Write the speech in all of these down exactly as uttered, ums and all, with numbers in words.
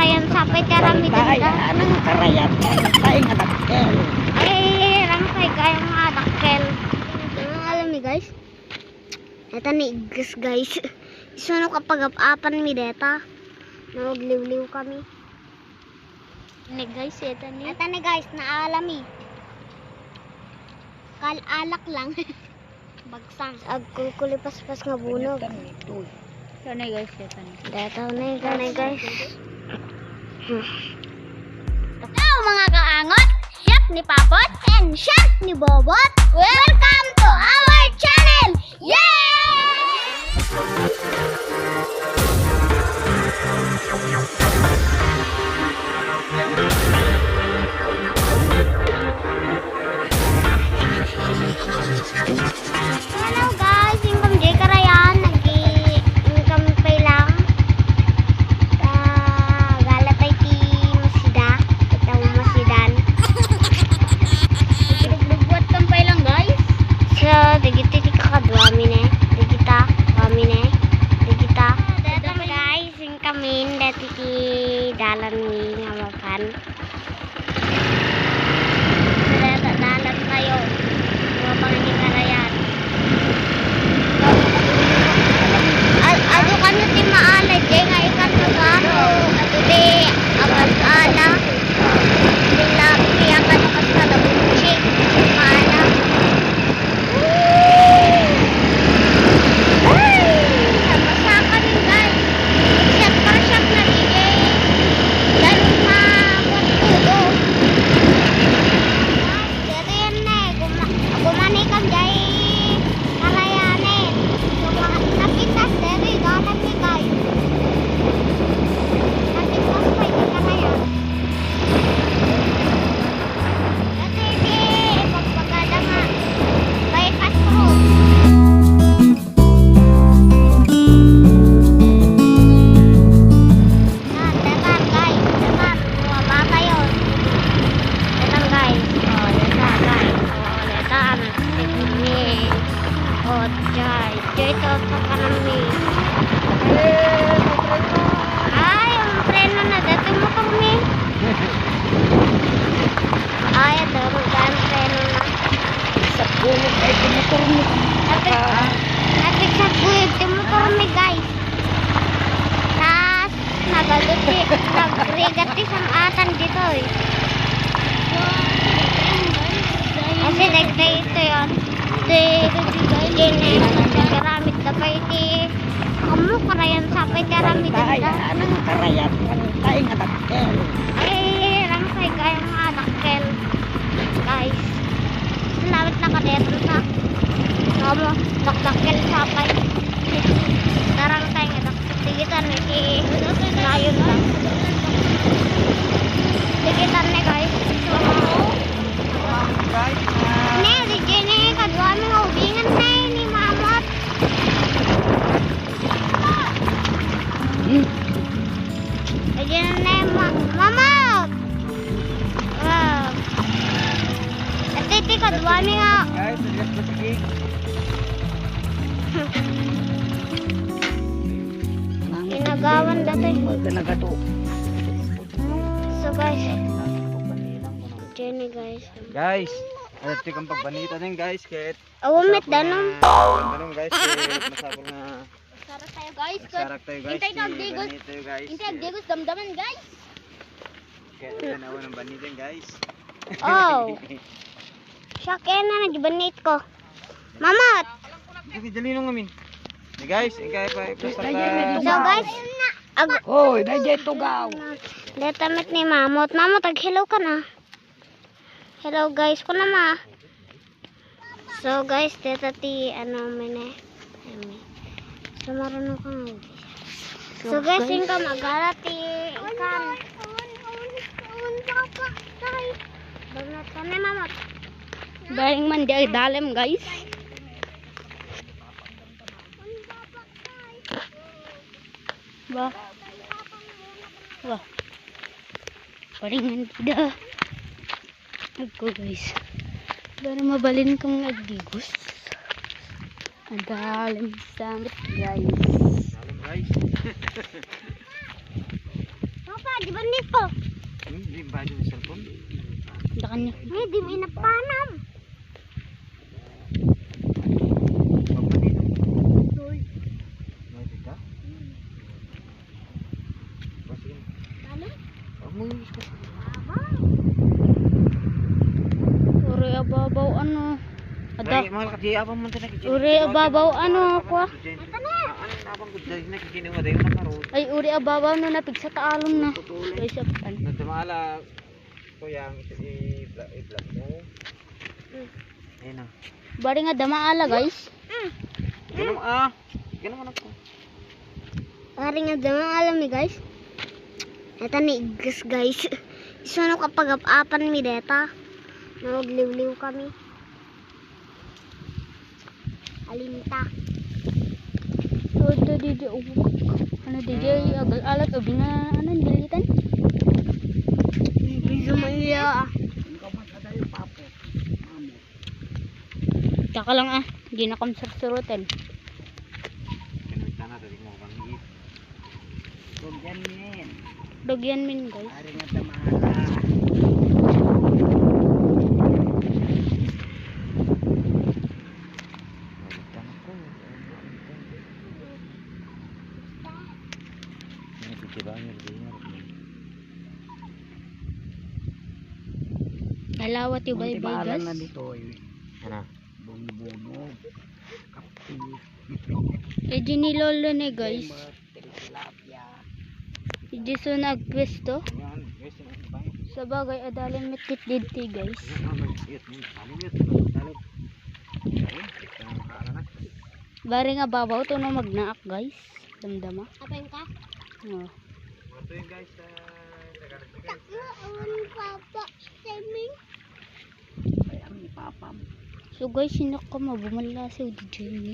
Ayan, sapay ti aramid. Ay, dita. Anang karayat? Ay, nga dakkel. Ay, ay, ay, anang kay kaya nga dakkel. Anong alam ni guys? Eta ni Igges, guys. Isuno kapag-apan mi deta. Nagliwliw kami. Ni guys, eta ni. Eta ni guys, naalami. Kal-alak lang. Bagsang. Agkulkulipaspas nga bunog. Ito na guys, ito na. Dataw na guys. Ito na guys. Hello mga kaangot! Siak ni Papot and siak ni Bobot. Welcome to our channel! Yay! Hello guys, income jay karayan, nag-income pay lang. Ah, galatay ti masida, itaw masidan. Bubuat kan pay lang guys. So, dagiti ti kakaduami ne, dagita, kami ne, dagita. Dagita guys, income in, dati ti dalan mi nga mapan. Dalan tayo. Mga pangini karayan. Ad-, adu kano ti maala, jay nga ikan no baro. Adu ti agas ala. Bilang ti akan kas kalabunsi. Maala. Ay! Nabasa kami, guys. Siak pa siak na di, eh. Ganun ma-, kwartudo. Diri yan, eh. Guma-, gumanikam jay karayanen. Guma-, napitas, diri, ganun ni, guys. Napitas pa yung karayan. Kasi di, ipagpagada nga bypass road. Ah, datar, guys, datar. Mga bata yun. Datar, guys. Oh, datar, guys. Oh, datar. Sige. Oh, jay. Dito, sa kanan ni. Ay, ang preno na. Dati motor ni. Ay, ito, magkano preno na. Sa buhay ay motor ni. Napig-, napigsaguyod ti motor ni, guys. Tas, nagalot ti, nagrigat ti sang-atan ditoy. Kasi dagday ito yun. Di, di, di, di, di, di, di, aramid na pa iti. Amo, karayan sa pa iti aramid na. Anong karayan? Tayo nga dakkel. Ay, lang sa ikayang nga dakkel. Guys, lawit na kadeto sa. Amo, dakdakkel sa pa. Tarang tayo nga dakkel. Digitan ni si Layon ba? Digitan ni, guys. Guys, ah, ne, di Jenny, kaduami nga ubingan na ni Mamot. Hmm. Ayan na, ma-, Mamot! Wow. Ito, ito, kaduami nga. Guys, address ko sa cake. Inagawan dati. Magkanagato. So, guys. Jenny, guys. Guys, ano ti kang pagbanita din, guys, kahit awan met danum. Danum, guys, kahit masabol na. Sarak tayo, guys. Sarak tayo, guys. Intay kag digos. Banita tayo, guys. Intay kag digos, damdaman, guys. Kaya tanawan ang banitin, guys. Oh. Siya kaya na nagbanit ko. Mamot! Dali, dali nung amin. Hey, guys, ingkay pa, i-plaster ta. So, guys, ag- Hoy, dayjay tugaw. Deta met ni Mamot. Mamot, ag-hello ka na. Hello, guys. Kuna ma. So, guys, deta ti, ano, mene. Ayan, eh. So, marunong ka nga, guys. So, guys, yung kamagara ti ikan. Banat ka na, Mamot. Dahil man di ay dalem, guys. Ba? Ba? Paringan dida. Agko, guys. Para mabalin kong nagdigos. Ang dalim sa damit, guys. Dalim, guys. Papa, di ba Kaya yung cellphone? Dakan niya. Ay, di mo inapanam. Pagpatid. Uy. May tika? Lalim? Huwag mo yung isip. Uri ababaw, ano? Ada. Ay, mahal ka, di apa mo tayo nakikita. Uri ababaw, ano, kwa? Ano na abang ko dahil nakikita mo tayo na karon? Ay, uri ababaw no napigsa ta alon na. Guys, apan. Nagdamala ko yang i-vlog mo. Ayun na. Bari nga dama ala, guys. Ganun, ah. Ganun ako. Pare nga dama, alam ni guys. Eta ni iggas, guys. Isu no kapag-apan mi deta. Nagliwliw kami. Alinta. Ito, di, di, uwak. Ano, di, di, agal-alat, o bina, ano, dilitan? Medyo maiya. Tsaka lang, ah, di na kami sursurutan. Kinamit na natin, di mo kami iit. Dugyan min. Dugyan min, guys. Ari nga tamala. Baliktad ako. Ano, titiba niya, di niya. Nalawat yung baybay, guys. Ano? Bonobono. Kape. Eh, di ni lolo ni, guys. Tilapia. Di so nagpwesto. Yan, guys, yung iba. Sa bagay, adalin met ket didto, guys. Yan, yan, yan, yan, yan, yan, yan. Ayun, kita ang kaalanak. Bari nga babaw to no magnaak, guys. Damdama. Apay ka? Oh. Ito yung guys, ah, taga-, guys. Takbo, ang papa, timing. Ay, ang ipapam. So guys, sinak ka mabumalasi o di Jenny.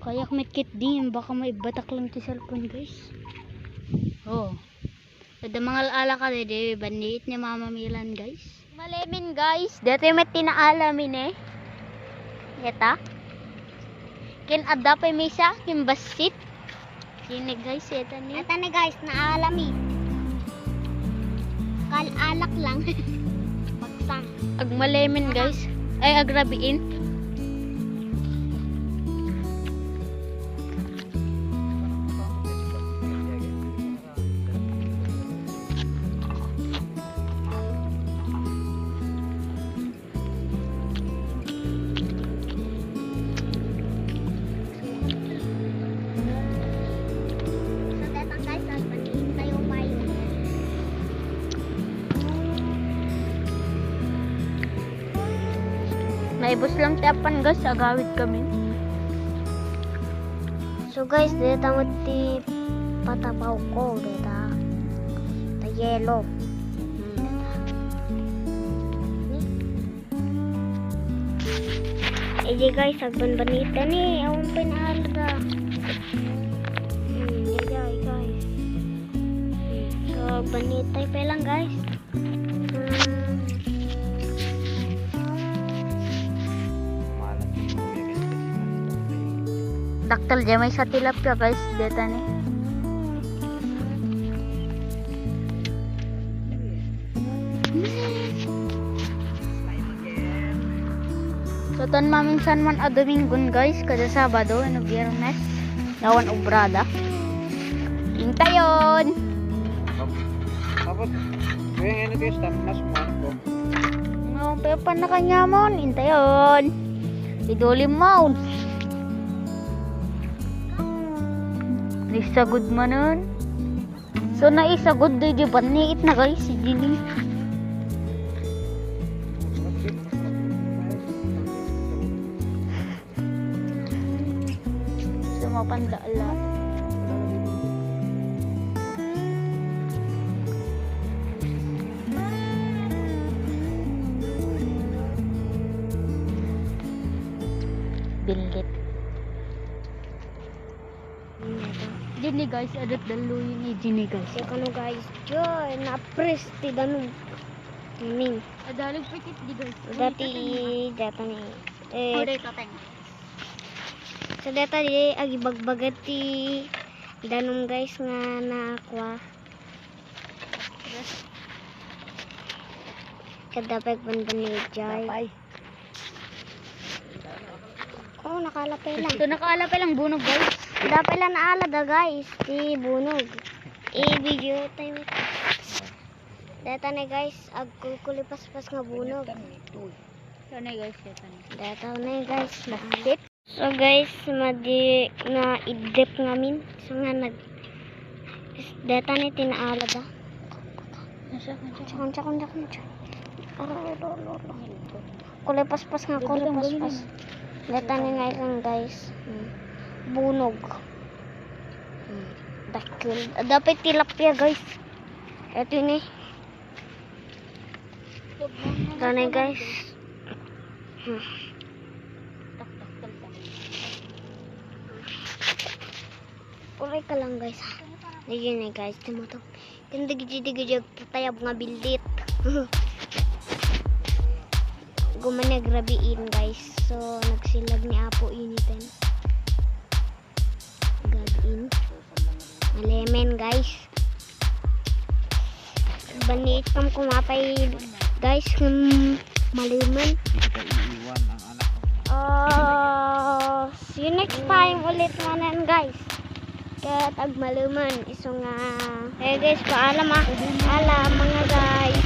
Kayak met ket din, baka maibatak lang ti cellphone, guys. Oh. Ada mangal-ala ka, dede, bandiit ni Mama Milan, guys. Malemin, guys. Dati met tinaalamin, eh. Yata. Ken adda pay maysa, ken bassit. Sini, guys, yata ni. Yata ni, guys, naalami. Kal-alak lang. Pagsang. Agmalemin, guys. Ay, agrabiin. Naibus lang ti apan, guys, agawid kami. So guys, deta met ti patapaw ko, deta. Ta yelo. Hmm, deta. Eh, di guys, agbanbanita ni. Awan pa inaalda. Hmm, di, di, guys. Hmm, so, agbanita pa lang, guys. Dakkel diay maysa tilapia, guys, deta ni. So, tan maminsan man a Domingon, guys, kada Sabado, ano, Biyernes. Awan obrada. Intayon. Tapos, kaya nga nito yung stop mas mo. Nga, pero pa na kanya mo, intayon. Idulim mo. Naisagod manen. So, naisagod di, di ba? Niit na, guys, si Jenny. Sa mapanda ala. Billit. Jenny, guys, adat daluy ni Jenny, guys. Kaya kano, guys, joy, na-press ti danum. Amin. Adalag pikit di, guys. Dati, data ni. Eh, Ulit, tateng. So, data di, agibagbaga ti danum, guys, nga nakwa. Kada pagbanban ni Jai. Dapay. Oh, nakalapay lang. Ito, nakalapay lang bunog, guys. Dapay lang naalada, guys. Ti bunog. I-video tayo. Data na, guys, agkukulipaspas nga bunog. Ito na, guys, ito na. Data na, guys. Basket. So, guys, madi na idlip ngamin. So nga nag data ni tinaalada. Asa, asa? Tsaka, tsaka, tsaka, tsaka. Aro, aro, aro, aro. Kulay paspas nga, kulay paspas. Data ni nga isang, guys. Hmm. Bunog. Hmm. Dakil. Ah, dapat tilapia, guys. Ito ni. Ito ni, guys. Hmm. Uray ka lang, guys, ha. Ayun na, guys, tumutog. Tindig, tindig, tindig, tayab nga bildit. Gumani agrabiin, guys. So, nagsilag ni Apo initen. Gabiin. Malemen, guys. Baniit kam kumapay, guys, kung malemen. Hindi kita iiwan ang anak mo. Ah, see you next time ulit manen, guys. Ket agmalemen, isu nga. Eh, guys, paalam, ah. Paalam, mga guys.